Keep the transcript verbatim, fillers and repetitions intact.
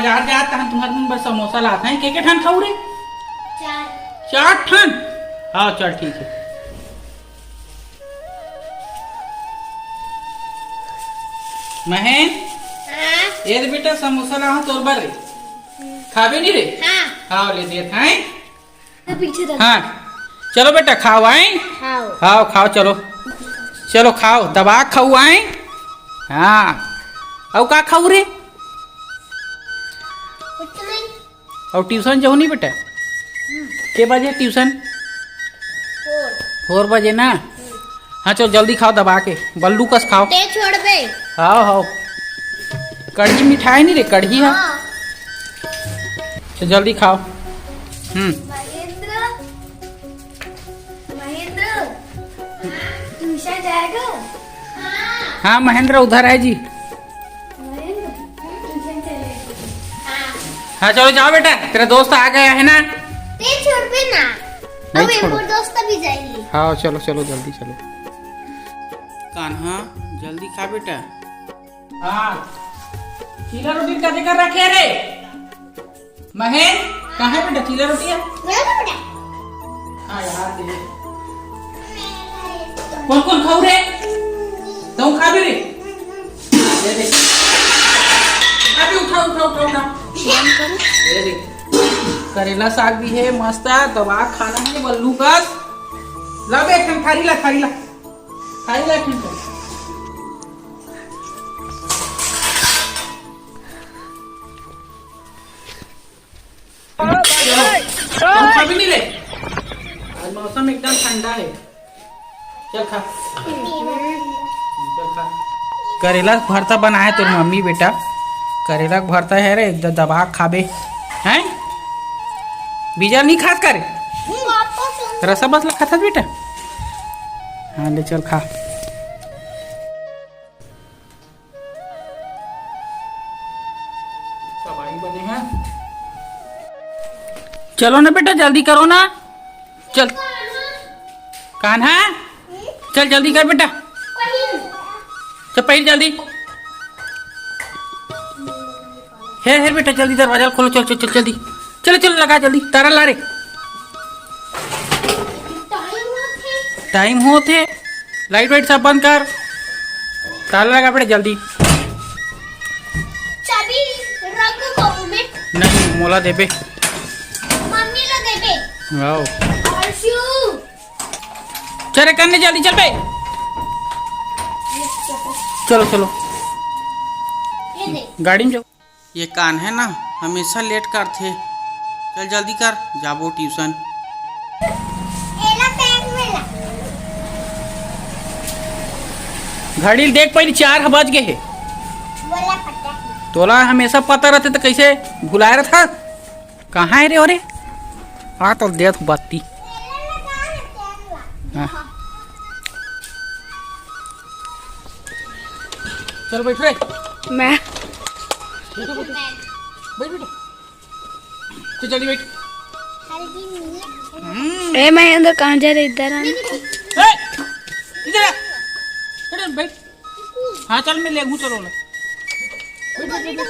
बाजार जात हन, तुम्हर मन बर समोसा लात हन। के के ठन खाऊ रे? चार। चार ठन? हाँ, चल ठीक हे। महेन, हाँ? ये दे बेटा, समोसा ला हँव तोर बर रे। खाबे नहीं रे? हाँ। हाँ, ले देत हँव। पीछे रख। हाँ, चलो बेटा, खाओ, आए। खाओ। खाओ, खाओ, चलो। चलो, खाओ, दबा के खाओ, आए। हाँ, अउ का खाऊ रे? कुछ नहीं। अउ ट्यूशन जाहू नहीं बेटा? के बजे ट्यूशन? फोर। फोर बजे ना? हाँ, चलो जल्दी खाओ दबा के, बल्लू कस खाओ। ते छोड़बे। हाव, हाव। कढ़ी मिठाई नहीं रे, कढ़ी है। हाँ। तो जल्दी खाओ। हम्म। महेंद्र, महेंद्र, ट्यूशन जाएगा? हाँ, महेंद्र उधर है जी। हाँ, चलो जाओ बेटा, तेरा दोस्त आ गया है ना। ते छोड़बे ना। नहीं अबे छोड़ो। मोर दोस्त भी जाएगी। हाँ, चलो, चलो, जल्दी चलो। कान्हा, जल्दी खा बेटा। हाँ, चीला रोटी कदे कर रखे रे? महेन, कहाँ है बेटा चीला रोटी है? हाँ, यहाँ पे है। कौन कौन खाऊ रे? तुम खा भी रे? दे दे। अभी उठा, उठा, उठा, उठा। दे दे। करेला साग भी है, मस्त है, दबा खाना है, बल्लू कस। ला बे, एक ठन थारी ला, थारी ला। थारी ला, एक ठन। चलो, तुम खा भी नहीं ले। आज मौसम एकदम ठंडा है। चल खा। चल खा। करेला के भरता बनाए तोर मम्मी बेटा। करेला के भरता है रे, एकदम दबा के खाबे। हैं? बीजा नहीं खात का रे? रसा बस ला खात बेटा। हाँ, ले चल खा। सवाई बने हैं। चलो ना बेटा, जल्दी करो ना। चल कान्हा, चल जल्दी कर बेटा। चल पहिर जल्दी। हे, हे बेटा, जल्दी दरवाजा खोलो। चल, चल, चल, जल्दी। चलो, चलो, लगा जल्दी, तारा ला रे। टाइम होत हे। टाइम होत हे। लाइट वाइट सब बंद कर। ताला लगा बेटा जल्दी। चाबी रख बाबू में। नहीं, मोला देबे। मम्मी ला देबे। आओ। अर्शु। चल रे, करने जल्दी चल बे। चलो, चलो। ये दे। गाड़ी में जाओ। ये कान्हा ना, हमेशा लेट करथे। चल जल्दी कर, जाबो ट्यूशन। एला बैग में ला। घड़ी ल देख, पहिली चार ह बज गे हे। बोला पता। तोला हमेशा पता रथे त कइसे भुलाए रथा? कहाँ हे रे? अरे, आ तो देत बत्ती। एला लगा ना, बैग ला। हाँ। चल बैठ रे। मैं। बैठ, बैठ। बैठ, बैठ। चल जल्दी बैठ। हम्म। ए महेंद्र, कहाँ जा रहे? इधर आ। ए, इधर आ। इधर बैठ। हाँ चल, मैं लेगू, चलो ना। बैठ, बैठ, बैठ, बैठ।